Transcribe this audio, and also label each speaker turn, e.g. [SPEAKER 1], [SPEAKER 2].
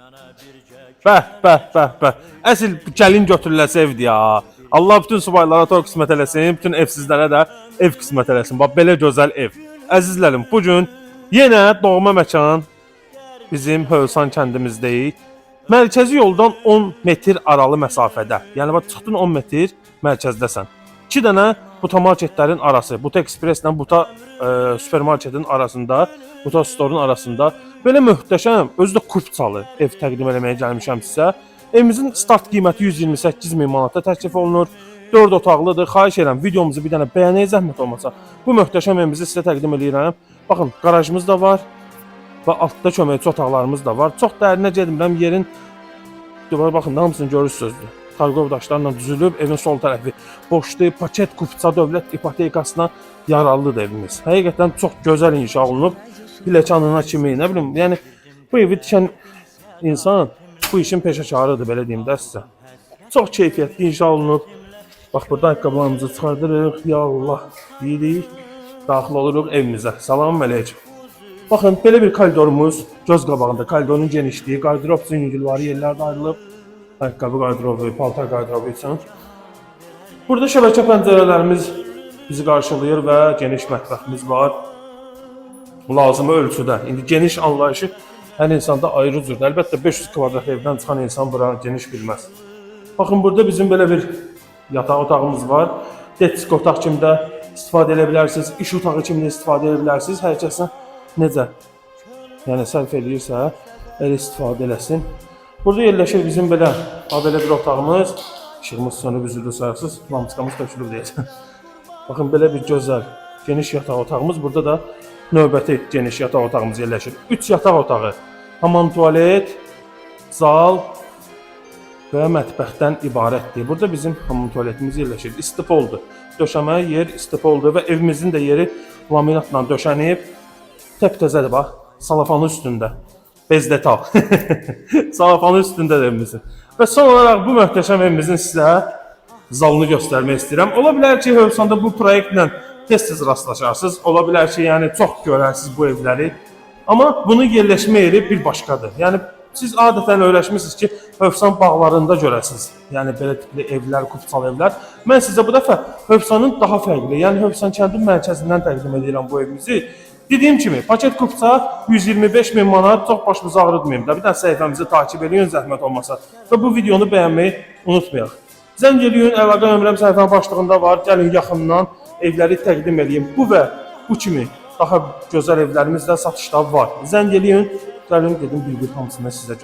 [SPEAKER 1] Bəh, bəh, bəh, bəh. Əsl gəlin götürüləsi evdir ya. Allah bütün subaylara toy qismət eləsin, bütün evsizlərə də ev qismət eləsin. Bax belə gözəl ev. Əzizlərim, bu gün yenə doğma məkan bizim Hövsan kəndimizdəyik. Mərkəzi yoldan 10 metr aralı məsafədə. Yəni bax çıxdın 10 metr mərkəzdəsən. 2 dənə Buta marketlərin arası, Buta Ekspreslə Buta supermarketin arasında, Buta Store-un arasında belə möhtəşəm, özü də kupçalı ev təqdim eləməyə gəlmişəm sizə. Evimizin start qiyməti 128 min manata təklif olunur. 4 otaqlıdır. Xahiş edirəm videomuzu bir dənə bəyənək zəhmət olmasa. Bu möhtəşəm evimizi sizə təqdim eləyirəm. Baxın, qarajımız da var və altda köməkçi otaqlarımız da var. Çox dərinə getmirəm, yerin Deməli baxın, hamısını görürsünüz. Tarqov daşlarla düzülüb, evin sol tərəfi boşdur. Paket kupça dövlət ipotekasına yararlıdır evimiz. Həqiqətən çox gözəl inşa olunub. Pilləkənına kimi, nə bilim, yəni bu evi tikən insan bu işin peşəkarıdır, belə deyim də sizə. Çox keyfiyyətli inşa olunub. Bax burada ayaqqabılarımızı çıxardırıq. Ya Allah deyirik. Daxil oluruq evimizə. Salam əleykum. Baxın, belə bir koridorumuz göz qabağında. Koridorun genişliyi, qardırob üçün yüngülvari yerlər də ayrılıb. Ayaqqabı qardırobu, paltar qardırobu üçün. Burada şəbəkə pəncərələrimiz bizi qarşılayır və geniş mətbəximiz var. Lazımi ölçüdə. İndi geniş anlayışı hər insanda ayrı cürdür. Əlbəttə 500 kvadrat evdən çıxan insan bura geniş bilməz. Baxın, burada bizim belə bir yataq otağımız var. Desk otaq kimi də istifadə edə bilərsiniz, iş otağı kimi də istifadə edə bilərsiniz. Hər kəsin necə yəni sərf eləyirsə, elə istifadə eləsin. Burada yerləşir bizim belə ha, belə bir otağımız. İşığımız sönüb, üzülü sayıqsız, lampiçkamız tökülüb deyəsən. Baxın belə bir gözəl geniş yataq otağımız. Burada da növbəti geniş yataq otağımız yerləşir. 3 yataq otağı, hamam tualet, zal və mətbəxdən ibarətdir. Burada bizim hamam tualetimiz yerləşir. İstipoldur. Döşəmə yer istipoldur və evimizin də yeri laminatla döşənib. Təptəzədir bax. Salafanın üstündə. Bez detal. Salafanın üstündədir evimizin. Və son olaraq bu möhtəşəm evimizin sizə zalını göstərmək istəyirəm. Ola bilər ki, Hövsanda bu proyektlə tez-tez rastlaşarsınız. Ola bilər ki, yəni çox görərsiniz bu evləri. Amma bunun yerləşmə yeri bir başqadır. Yəni siz adətən öyrəşmisiniz ki, Hövsan bağlarında görəsiniz. Yəni belə tipli evlər, kupçalı evlər. Mən sizə bu dəfə Hövsanın daha fərqli, yəni Hövsan kəndin mərkəzindən təqdim edirəm bu evimizi. Dediyim kimi, paket kupça 125 min manat, çox başımızı ağrıtmayım da. Bir dənə səhifəmizi takip eləyin zəhmət olmasa. Və bu videonu bəyənməyi unutmayaq. Zəng eləyin, əlaqə nömrəm səhifənin başlığında var. Gəlin yaxından evləri təqdim eləyim. Bu və bu kimi daha gözəl evlərimiz də satışda var. Zəng eləyin, gəlin gedim bir-bir hamısını sizə